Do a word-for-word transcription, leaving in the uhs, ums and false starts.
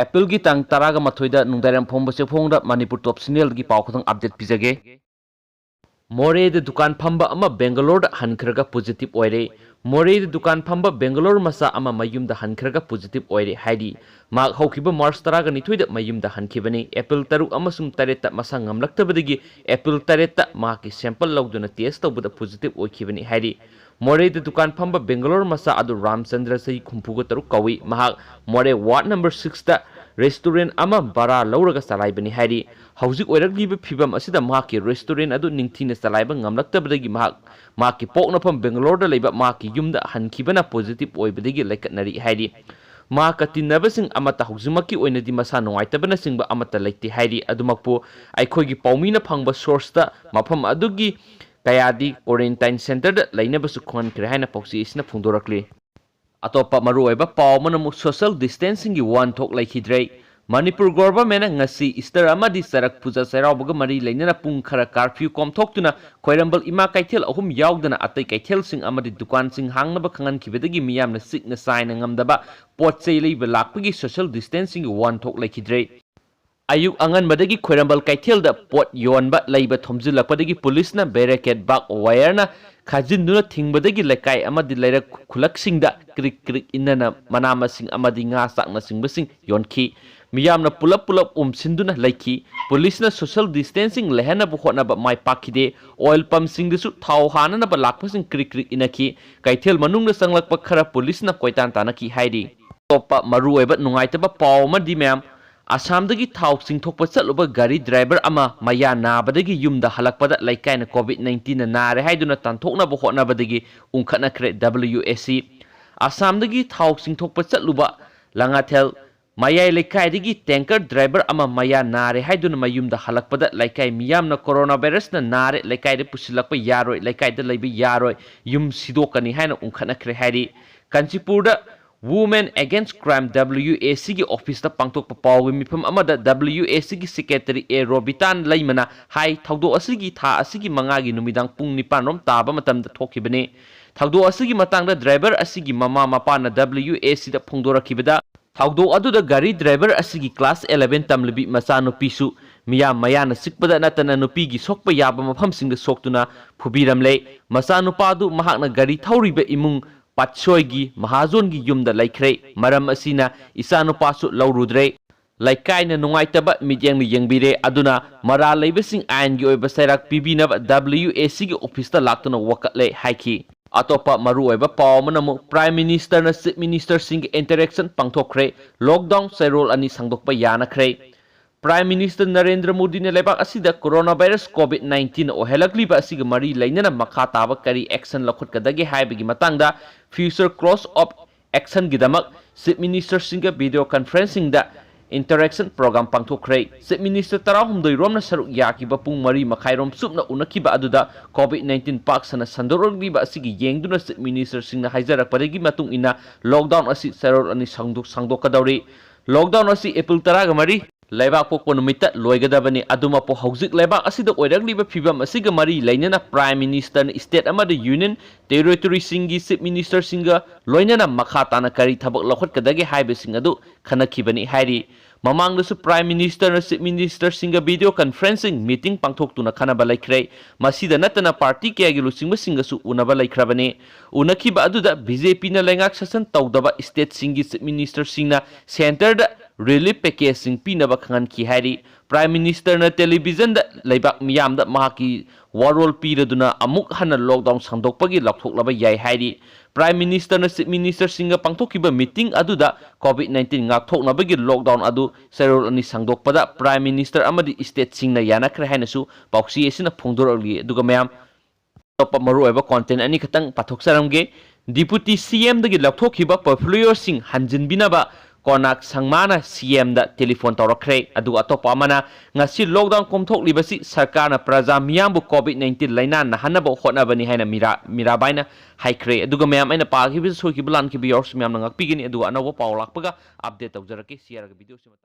ꯑꯦꯄ꯭ꯔꯤꯜꯒꯤ ꯇꯥꯡ ꯇꯔꯥꯒ ꯃꯥꯊꯣꯏꯗ ꯅꯨꯡꯗꯥꯡꯋꯥꯏꯔꯝ ꯐꯣꯡꯕ ꯆꯦꯐꯣꯡꯗ ꯃꯅꯤꯄꯨꯔ ꯇꯣꯞ ꯆꯦꯅꯦꯜꯒꯤ ꯄꯥꯎ ꯈꯛꯇꯪ ꯑꯞꯗꯦꯠ ꯄꯤꯖꯒꯦ꯫ ꯃꯣꯔꯦꯗ ꯗꯨꯀꯥꯟ ꯐꯝꯕ ꯑꯃ ꯕꯦꯡꯒꯂꯣꯔꯗ ꯍꯟꯈ꯭ꯔꯒ ꯄꯣꯖꯤꯇꯤꯚ ꯑꯣꯏꯔꯦ꯫ ꯃꯣꯔꯦꯗ ꯗꯨꯀꯥꯟ ꯐꯝꯕ ꯕꯦꯡꯒꯂꯣꯔ ꯃꯆꯥ ꯑꯃ ꯃꯌꯨꯝꯗ ꯍꯟꯈ꯭ꯔꯒ ꯄꯣꯖꯤꯇꯤꯚ ꯑꯣꯏꯔꯦ ꯍꯥꯏꯔꯤ꯫ ꯃꯍꯥꯛ ꯍꯧꯈꯤꯕ ꯃꯥꯔꯆ ꯇꯔꯥꯒ ꯅꯤꯊꯣꯏꯗ ꯃꯌꯨꯝꯗ ꯍꯟꯈꯤꯕꯅꯤ꯫ ꯑꯦꯄ꯭ꯔꯤꯜ ꯇꯔꯨꯛ ꯑꯃꯁꯨꯡ ꯇꯔꯦꯠꯇ ꯃꯁꯥ ꯉꯝꯂꯛꯇꯕꯗꯒꯤ ꯑꯦꯄ꯭ꯔꯤꯜ ꯇꯔꯦꯠꯇ ꯃꯍꯥꯛꯀꯤ ꯁꯦꯝꯄꯜ ꯂꯧꯗꯨꯅ ꯇꯦꯁ ꯇꯧꯕꯗ ꯄꯣꯖꯤꯇꯤꯚ ꯑꯣꯏꯈꯤꯕꯅꯤ ꯍꯥꯏꯔꯤ꯫ ꯃꯣꯔꯦꯗ ꯗꯨꯀꯥꯟ ꯐꯝꯕ ꯕꯦꯡꯒꯂꯣꯔ ꯃꯆꯥ ꯑꯗꯨ ꯔꯥꯝꯆꯟꯗ꯭ꯔ, ꯆꯍꯤ ꯍꯨꯝꯐꯨꯒ ꯇꯔꯨꯛ ꯀꯧꯏ꯫ ꯃꯍꯥꯛ ꯃꯣꯔꯦ ꯋꯥꯔꯗ ꯅꯝꯕꯔ ꯁꯤꯛꯁꯇ ꯔꯦꯁꯇꯨꯔꯦꯟ ꯑꯃ ꯚꯔꯥ ꯂꯧꯔꯒ ꯆꯂꯥꯏꯕꯅꯤ ꯍꯥꯏꯔꯤ꯫ ꯍꯧꯖꯤꯛ ꯑꯣꯏꯔꯛꯂꯤꯕ ꯐꯤꯕꯝ ꯑꯁꯤꯗ ꯃꯍꯥꯛꯀꯤ ꯔꯦꯁꯇꯨꯔꯦꯟ ꯑꯗꯨ ꯅꯤꯡꯊꯤꯅ ꯆꯂꯥꯏꯕ ꯉꯝꯂꯛꯇꯕꯗꯒꯤ ꯃꯍꯥꯛ ꯃꯍꯥꯛꯀꯤ ꯄꯣꯛꯅꯐꯝ ꯕꯦꯡꯒꯂꯣꯔꯗ ꯂꯩꯕ ꯃꯍꯥꯛꯀꯤ ꯌꯨꯝꯗ ꯍꯟꯈꯤꯕꯅ ꯄꯣꯖꯤꯇꯤꯚ ꯑꯣꯏꯕꯗꯒꯤ ꯂꯩꯈꯠꯅꯔꯤ ꯍꯥꯏꯔꯤ꯫ ꯃꯍꯥꯛꯀ ꯇꯤꯟꯅꯕꯁꯤꯡ ꯑꯃꯠꯇ ꯍꯧꯖꯤꯛꯃꯛꯀꯤ ꯑꯣꯏꯅꯗꯤ ꯃꯁꯥ ꯅꯨꯡꯉꯥꯏꯇꯕꯅꯆꯤꯡꯕ ꯑꯃꯠꯇ ꯂꯩꯇꯦ ꯍꯥꯏꯔꯤ꯫ ꯑꯗꯨꯃꯛꯄꯨ ꯑꯩꯈꯣꯏꯒꯤ ꯄꯥꯎꯃꯤꯅ ꯐꯪꯕ ꯁꯣꯔꯁꯇ ꯃꯐꯝ ꯑꯗꯨꯒꯤ ꯀꯌꯥꯗꯤ ꯀ꯭ꯋꯥꯔꯦꯟꯇꯥꯏꯟ ꯁꯦꯟꯇꯔꯗ ꯂꯩꯅꯕꯁꯨ ꯈꯪꯍꯟꯈ꯭ꯔꯦ ꯍꯥꯏꯅ ꯄꯥꯎꯆꯦ ꯑꯁꯤꯅ ꯐꯣꯡꯗꯣꯔꯛꯂꯤ꯫ ꯑꯇꯣꯞꯄ ꯃꯔꯨꯑꯣꯏꯕ ꯄꯥꯎ ꯑꯃꯅ ꯑꯃꯨꯛ ꯁꯣꯁꯤꯌꯦꯜ ꯗꯤꯁꯇꯦꯟꯁꯤꯡꯒꯤ ꯋꯥꯍꯟꯊꯣꯛ ꯂꯩꯈꯤꯗ꯭ꯔꯦ꯫ ꯃꯅꯤꯄꯨꯔ ꯒꯣꯚꯔꯟꯃꯦꯟꯠꯅ ꯉꯁꯤ ꯏꯁꯇꯔ ꯑꯃꯗꯤ ꯆꯔꯛ ꯄꯨꯖꯥ ꯆꯩꯔꯥꯎꯕꯒ ꯃꯔꯤ ꯂꯩꯅꯅ ꯄꯨꯡ ꯈꯔ ꯀꯥꯔꯐ꯭ꯌꯨ ꯀꯣꯝꯊꯣꯛꯇꯨꯅ ꯈ꯭ꯋꯥꯏꯔꯝꯕꯟ ꯏꯃꯥ ꯀꯩꯊꯦꯜ ꯑꯍꯨꯝ ꯌꯥꯎꯗꯅ ꯑꯇꯩ ꯀꯩꯊꯦꯜꯁꯤꯡ ꯑꯃꯗꯤ ꯗꯨꯀꯥꯟꯁꯤꯡ ꯍꯥꯡꯅꯕ ꯈꯪꯍꯟꯈꯤꯕꯗꯒꯤ ꯃꯤꯌꯥꯝꯅ ꯆꯤꯛꯅ ꯆꯥꯏꯅ ꯉꯝꯗꯕ ꯄꯣꯠ ꯆꯩ ꯂꯩꯕ ꯂꯥꯛꯄꯒꯤ ꯁꯣꯁꯤꯌꯦꯜ ꯗꯤꯁꯇꯦꯟꯁꯤꯡꯒꯤ ꯋꯥꯍꯟꯊꯣꯛ ꯂꯩꯈꯤꯗ꯭ꯔꯦ꯫ ꯑꯌꯨꯛ ꯑꯉꯟꯕꯗꯒꯤ ꯈ꯭ꯋꯥꯏꯔꯝꯕꯟ ꯀꯩꯊꯦꯜꯗ ꯄꯣꯠ ꯌꯣꯟꯕ ꯂꯩꯕ ꯊꯣꯝꯖꯤꯜꯂꯛꯄꯗꯒꯤ ꯄꯨꯂꯤꯁꯅ ꯕꯦꯔꯤꯀꯦꯗ ꯕꯥꯔꯕ ꯋꯥꯌꯔꯅ ꯈꯥꯖꯤꯟꯗꯨꯅ ꯊꯤꯡꯕꯗꯒꯤ ꯂꯩꯀꯥꯏ ꯑꯃꯗꯤ ꯂꯩꯔꯛ ꯈꯨꯜꯂꯛꯁꯤꯡꯗ ꯀ꯭ꯔꯤꯛ ꯀ꯭ꯔꯤꯛ ꯏꯟꯅꯅ ꯃꯅꯥ ꯃꯁꯤꯡ ꯑꯃꯗꯤ ꯉꯥ ꯆꯥꯛꯅꯆꯤꯡꯕꯁꯤꯡ ꯌꯣꯟꯈꯤ꯫ ꯃꯤꯌꯥꯝꯅ ꯄꯨꯂꯞ ꯄꯨꯂꯞ ꯎꯝꯁꯤꯟꯗꯨꯅ ꯂꯩꯈꯤ꯫ ꯄꯨꯂꯤꯁꯅ ꯁꯣꯁꯤꯌꯦꯜ ꯗꯤꯁꯇꯦꯟꯁꯤꯡ ꯂꯩꯍꯟꯅꯕ ꯍꯣꯠꯅꯕ ꯃꯥꯏ ꯄꯥꯛꯈꯤꯗꯦ꯫ ꯑꯣꯏꯜ ꯄꯝꯁꯤꯡꯗꯁꯨ ꯊꯥꯎ ꯍꯥꯟꯅꯅꯕ ꯂꯥꯛꯄꯁꯤꯡ ꯀ꯭ꯔꯤꯛ ꯀ꯭ꯔꯤꯛ ꯏꯟꯅꯈꯤ꯫ ꯀꯩꯊꯦꯜ ꯃꯅꯨꯡꯗ ꯆꯪꯂꯛꯄ ꯈꯔ ꯄꯨꯂꯤꯁꯅ ꯀꯣꯏꯇꯥꯟ ꯇꯥꯟꯅꯈꯤ ꯍꯥꯏꯔꯤ꯫ ꯑꯇꯣꯞꯄ ꯃꯔꯨꯑꯣꯏꯕ ꯅꯨꯡꯉꯥꯏꯇꯕ ꯄꯥꯎ ꯑꯃꯗꯤ ꯃꯌꯥꯝ, ꯑꯁꯥꯝꯗꯒꯤ ꯊꯥꯎ ꯆꯤꯡꯊꯣꯛꯄ ꯆꯠꯂꯨꯕ ꯒꯥꯔꯤ ꯗ꯭ꯔꯥꯏꯚꯔ ꯑꯃ ꯃꯌꯥ ꯅꯥꯕꯗꯒꯤ ꯌꯨꯝꯗ ꯍꯜꯂꯛꯄꯗ ꯂꯩꯀꯥꯏꯅ ꯀꯣꯚꯤꯗ ꯅꯥꯏꯟꯇꯤꯟꯅ ꯅꯥꯔꯦ ꯍꯥꯏꯗꯨꯅ ꯇꯥꯟꯊꯣꯛꯅꯕ ꯍꯣꯠꯅꯕꯗꯒꯤ ꯎꯪꯈꯠꯅꯈ꯭ꯔꯦ ꯗꯕ꯭ꯂꯤꯌꯨ ꯑꯦ ꯁꯤ꯫ ꯑꯁꯥꯝꯗꯒꯤ ꯊꯥꯎ ꯆꯤꯡꯊꯣꯛꯄ ꯆꯠꯂꯨꯕ ꯂꯉꯥꯊꯦꯜ ꯃꯌꯥꯏ ꯂꯩꯀꯥꯏꯗꯒꯤ ꯇꯦꯡꯀꯔ ꯗ꯭ꯔꯥꯏꯚꯔ ꯑꯃ ꯃꯌꯥ ꯅꯥꯔꯦ ꯍꯥꯏꯗꯨꯅ ꯃꯌꯨꯝꯗ ꯍꯜꯂꯛꯄꯗ ꯂꯩꯀꯥꯏ ꯃꯤꯌꯥꯝꯅ ꯀꯣꯔꯣꯅꯥ ꯚꯥꯏꯔꯁꯅ ꯅꯥꯔꯦ, ꯂꯩꯀꯥꯏꯗ ꯄꯨꯁꯤꯜꯂꯛꯄ ꯌꯥꯔꯣꯏ, ꯂꯩꯀꯥꯏꯗ ꯂꯩꯕ ꯌꯥꯔꯣꯏ, ꯌꯨꯝ ꯁꯤꯗꯣꯛꯀꯅꯤ ꯍꯥꯏꯅ ꯎꯪꯈꯠꯅꯈ꯭ꯔꯦ ꯍꯥꯏꯔꯤ꯫ ꯀꯥꯟꯆꯤꯄꯨꯔꯗ Women Against Crime, ꯗꯕ꯭ꯂꯤꯌꯨ ꯑꯦ ꯁꯤꯒꯤ ꯑꯣꯐꯤꯁꯇ ꯄꯥꯡꯊꯣꯛꯄ ꯄꯥꯎꯒꯤ ꯃꯤꯐꯝ ꯑꯃꯗ ꯗꯕ꯭ꯂꯤꯌꯨ ꯑꯦ ꯁꯤꯒꯤ ꯁꯦꯀ꯭ꯔꯦꯇꯔꯤ ꯑꯦ ꯔꯣꯕꯤꯇꯥꯟ ꯂꯩꯃꯅ ꯍꯥꯏ, ꯊꯧꯗꯣꯛ ꯑꯁꯤꯒꯤ ꯊꯥ ꯑꯁꯤꯒꯤ ꯃꯉꯥꯒꯤ ꯅꯨꯃꯤꯗꯥꯡ ꯄꯨꯡ ꯅꯤꯄꯥꯟ ꯔꯣꯝ ꯇꯥꯕ ꯃꯇꯝꯗ ꯊꯣꯛꯈꯤꯕꯅꯤ꯫ ꯊꯧꯗꯣꯛ ꯑꯁꯤꯒꯤ ꯃꯇꯥꯡꯗ ꯗ꯭ꯔꯥꯏꯚꯔ ꯑꯁꯤꯒꯤ ꯃꯃꯥ ꯃꯄꯥꯅ ꯗꯕ꯭ꯂꯤꯌꯨ ꯑꯦ ꯁꯤꯗ ꯐꯣꯡꯗꯣꯔꯛꯈꯤꯕꯗ, ꯊꯧꯗꯣꯛ ꯑꯗꯨꯗ ꯒꯥꯔꯤ ꯗ꯭ꯔꯥꯏꯚꯔ ꯑꯁꯤꯒꯤ ꯀ꯭ꯂꯥꯁ ꯑꯦꯂꯦꯚꯦꯟ ꯇꯝꯂꯤꯕꯤ ꯃꯆꯥꯅꯨꯄꯤꯁꯨ ꯃꯤꯌꯥꯝ ꯃꯌꯥꯅ ꯆꯤꯛꯄꯗ ꯅꯠꯇꯅ ꯅꯨꯄꯤꯒꯤ ꯁꯣꯛꯄ ꯌꯥꯕ ꯃꯐꯝꯁꯤꯡꯗ ꯁꯣꯛꯇꯨꯅ ꯐꯨꯕꯤꯔꯝꯂꯦ꯫ ꯃꯆꯥꯅꯨꯄꯥꯗꯨ ꯃꯍꯥꯛꯅ ꯒꯥꯔꯤ ꯊꯧꯔꯤꯕ ꯏꯃꯨꯡ ꯄꯥꯠꯁꯣꯏꯒꯤ ꯃꯍꯥꯖꯣꯟꯒꯤ ꯌꯨꯝꯗ ꯂꯩꯈ꯭ꯔꯦ꯫ ꯃꯔꯝ ꯑꯁꯤꯅ ꯏꯆꯥꯅꯨꯄꯥꯁꯨ ꯂꯧꯔꯨꯗ꯭ꯔꯦ꯫ ꯂꯩꯀꯥꯏꯅ ꯅꯨꯡꯉꯥꯏꯇꯕ ꯃꯤꯠꯌꯦꯡꯅ ꯌꯦꯡꯕꯤꯔꯦ꯫ ꯑꯗꯨꯅ ꯃꯔꯥꯜ ꯂꯩꯕꯁꯤꯡ ꯑꯥꯏꯟꯒꯤ ꯑꯣꯏꯕ ꯆꯩꯔꯥꯛ ꯄꯤꯕꯤꯅꯕ W A C ꯒꯤ ꯑꯣꯐꯤꯁꯇ ꯂꯥꯛꯇꯨꯅ ꯋꯥꯀꯠꯂꯦ ꯍꯥꯏꯈꯤ꯫ ꯑꯇꯣꯞꯄ ꯃꯔꯨꯑꯣꯏꯕ ꯄꯥꯎ ꯑꯃꯅ ꯑꯃꯨꯛ Prime Minister ꯅ Chief Minister ꯁꯤꯡꯒ interaction ꯄꯥꯡꯊꯣꯛꯈ꯭ꯔꯦ꯫ Lockdown ꯆꯩꯔꯣꯜ ꯑꯅꯤ ꯁꯥꯡꯗꯣꯛꯄ ꯌꯥꯅꯈ꯭ꯔꯦ꯫ Prime Minister ꯅꯔꯦꯟꯗ꯭ꯔ ꯃꯣꯗꯤꯅ ꯂꯩꯕꯥꯛ ꯑꯁꯤꯗ coronavirus COVID nineteen ꯅ ꯑꯣꯏꯍꯜꯂꯛꯂꯤꯕ ꯑꯁꯤꯒ ꯃꯔꯤ ꯂꯩꯅꯅ ꯃꯈꯥ ꯇꯥꯕ ꯀꯔꯤ action ꯂꯧꯈꯠꯀꯗꯒꯦ ꯍꯥꯏꯕꯒꯤ ꯃꯇꯥꯡꯗ future course of action ꯒꯤꯗꯃꯛ Chief Minister ꯁꯤꯡꯒ video conferencing ꯗ interaction program ꯄꯥꯡꯊꯣꯛꯈ꯭ꯔꯦ꯫ Chief Minister ꯇꯔꯥꯍꯨꯝꯗꯣꯏ ꯔꯣꯝꯅ ꯁꯔꯨꯛ ꯌꯥꯈꯤꯕ ꯄꯨꯡ ꯃꯔꯤ ꯃꯈꯥꯏ ꯔꯣꯝ ꯆꯨꯞꯅ ꯎꯅꯈꯤꯕ ꯑꯗꯨꯗ COVID nineteen ꯄꯥꯛ ꯁꯟꯅ ꯁꯟꯗꯣꯔꯛꯂꯤꯕ ꯑꯁꯤꯒꯤ ꯌꯦꯡꯗꯨꯅ Chief Minister ꯁꯤꯡꯅ ꯍꯥꯏꯖꯔꯛꯄꯗꯒꯤ ꯃꯇꯨꯡ ꯏꯟꯅ lockdown ꯑꯁꯤ ꯆꯩꯔꯣꯜ ꯑꯅꯤ ꯁꯥꯡꯗꯣꯛ-, ꯁꯥꯡꯗꯣꯛꯀꯗꯧꯔꯤ꯫ Lockdown ꯑꯁꯤ April ꯇꯔꯥꯒ ꯃꯔꯤ ꯂꯩꯕꯥꯛ ꯄꯣꯛꯄ ꯅꯨꯃꯤꯠꯇ ꯂꯣꯏꯒꯗꯕꯅꯤ꯫ ꯑꯗꯨꯃꯛꯄꯨ ꯍꯧꯖꯤꯛ ꯂꯩꯕꯥꯛ ꯑꯁꯤꯗ ꯑꯣꯏꯔꯛꯂꯤꯕ ꯐꯤꯕꯝ ꯑꯁꯤꯒ ꯃꯔꯤ ꯂꯩꯅꯅ Prime Minister ꯅ state ꯑꯃꯗꯤ union territory ꯁꯤꯡꯒꯤ Chief Minister ꯁꯤꯡꯒ ꯂꯣꯏꯅꯅ ꯃꯈꯥ ꯇꯥꯅ ꯀꯔꯤ ꯊꯕꯛ ꯂꯧꯈꯠꯀꯗꯒꯦ ꯍꯥꯏꯕꯁꯤꯡ ꯑꯗꯨ ꯈꯟꯅꯈꯤꯕꯅꯤ ꯍꯥꯏꯔꯤ꯫ ꯃꯃꯥꯡꯗꯁꯨ Prime Minister ꯅ Chief Minister ꯁꯤꯡꯒ video conferencing meeting ꯄꯥꯡꯊꯣꯛꯇꯨꯅ ꯈꯟꯅꯕ ꯂꯩꯈ꯭ꯔꯦ꯫ ꯃꯁꯤꯗ ꯅꯠꯇꯅ party ꯀꯌꯥꯒꯤ ꯂꯨꯆꯤꯡꯕꯁꯤꯡꯒꯁꯨ ꯎꯅꯕ ꯂꯩꯈ꯭ꯔꯕꯅꯤ꯫ ꯎꯅꯈꯤꯕ ꯑꯗꯨꯗ B J P ꯅ ꯂꯩꯉꯥꯛ ꯁꯥꯁꯟ ꯇꯧꯗꯕ state ꯁꯤꯡꯒꯤ Chief Minister ꯁꯤꯡꯅ centre ꯗ relief package ꯁꯤꯡ ꯄꯤꯅꯕ ꯈꯪꯍꯟꯈꯤ ꯍꯥꯏꯔꯤ꯫ Prime Minister ꯅ television ꯗ ꯂꯩꯕꯥꯛ ꯃꯤꯌꯥꯝꯗ ꯃꯍꯥꯛꯀꯤ ꯋꯥꯔꯣꯜ ꯄꯤꯔꯗꯨꯅ ꯑꯃꯨꯛ ꯍꯟꯅ lockdown ꯁꯥꯡꯗꯣꯛꯄꯒꯤ ꯂꯥꯎꯊꯣꯛꯂꯕ ꯌꯥꯏ ꯍꯥꯏꯔꯤ꯫ Prime Minister ꯅ Chief Minister ꯁꯤꯡꯒ ꯄꯥꯡꯊꯣꯛꯈꯤꯕ meeting ꯑꯗꯨꯗ COVID nineteen ꯉꯥꯛꯊꯣꯛꯅꯕꯒꯤ lockdown ꯑꯗꯨ ꯆꯩꯔꯣꯜ ꯑꯅꯤ ꯁꯥꯡꯗꯣꯛꯄꯗ Prime Minister ꯑꯃꯗꯤ state ꯁꯤꯡꯅ ꯌꯥꯅꯈ꯭ꯔꯦ ꯍꯥꯏꯅꯁꯨ ꯄꯥꯎꯆꯦ ꯑꯁꯤꯅ ꯐꯣꯡꯗꯣꯔꯛꯂꯤ꯫ ꯑꯗꯨꯒ ꯃꯌꯥꯝ, ꯑꯇꯣꯞꯄ ꯃꯔꯨꯑꯣꯏꯕ content ꯑꯅꯤꯈꯛꯇꯪ ꯄꯥꯊꯣꯛꯆꯔꯝꯒꯦ꯫ Deputy C M ꯗꯒꯤ ꯂꯧꯊꯣꯛꯈꯤꯕ portfolio ꯁꯤꯡ ꯍꯟꯖꯤꯟꯕꯤꯅꯕ ꯀꯣꯅꯥꯛ ꯁꯪꯃꯥꯅ C M ꯗ telephone ꯇꯧꯔꯛꯈ꯭ꯔꯦ꯫ ꯑꯗꯨꯒ ꯑꯇꯣꯞꯄ ꯑꯃꯅ, ꯉꯁꯤ lockdown ꯀꯣꯝꯊꯣꯛꯂꯤꯕꯁꯤ ꯁꯔꯀꯥꯔꯅ ꯄ꯭ꯔꯖꯥ ꯃꯤꯌꯥꯝꯕꯨ COVID nineteen ꯂꯥꯏꯅꯥ ꯅꯥꯍꯟꯅꯕ ꯍꯣꯠꯅꯕꯅꯤ ꯍꯥꯏꯅ ꯃꯤꯔꯥ-, ꯃꯤꯔꯥꯕꯥꯏꯅ ꯍꯥꯏꯈ꯭ꯔꯦ꯫ ꯑꯗꯨꯒ ꯃꯌꯥꯝ, ꯑꯩꯅ ꯄꯥꯈꯤꯕꯁꯤ ꯁꯣꯏꯈꯤꯕ ꯂꯥꯟꯈꯤꯕ ꯌꯥꯎꯔꯁꯨ ꯃꯌꯥꯝꯅ ꯉꯥꯛꯄꯤꯒꯅꯤ꯫ ꯑꯗꯨꯒ ꯑꯅꯧꯕ ꯄꯥꯎ ꯂꯥꯛꯄꯒ update ꯇꯧꯖꯔꯛꯀꯦ꯫ ꯁꯤ ꯌꯥꯔꯒ video ꯁꯤ ꯃꯇꯥꯡ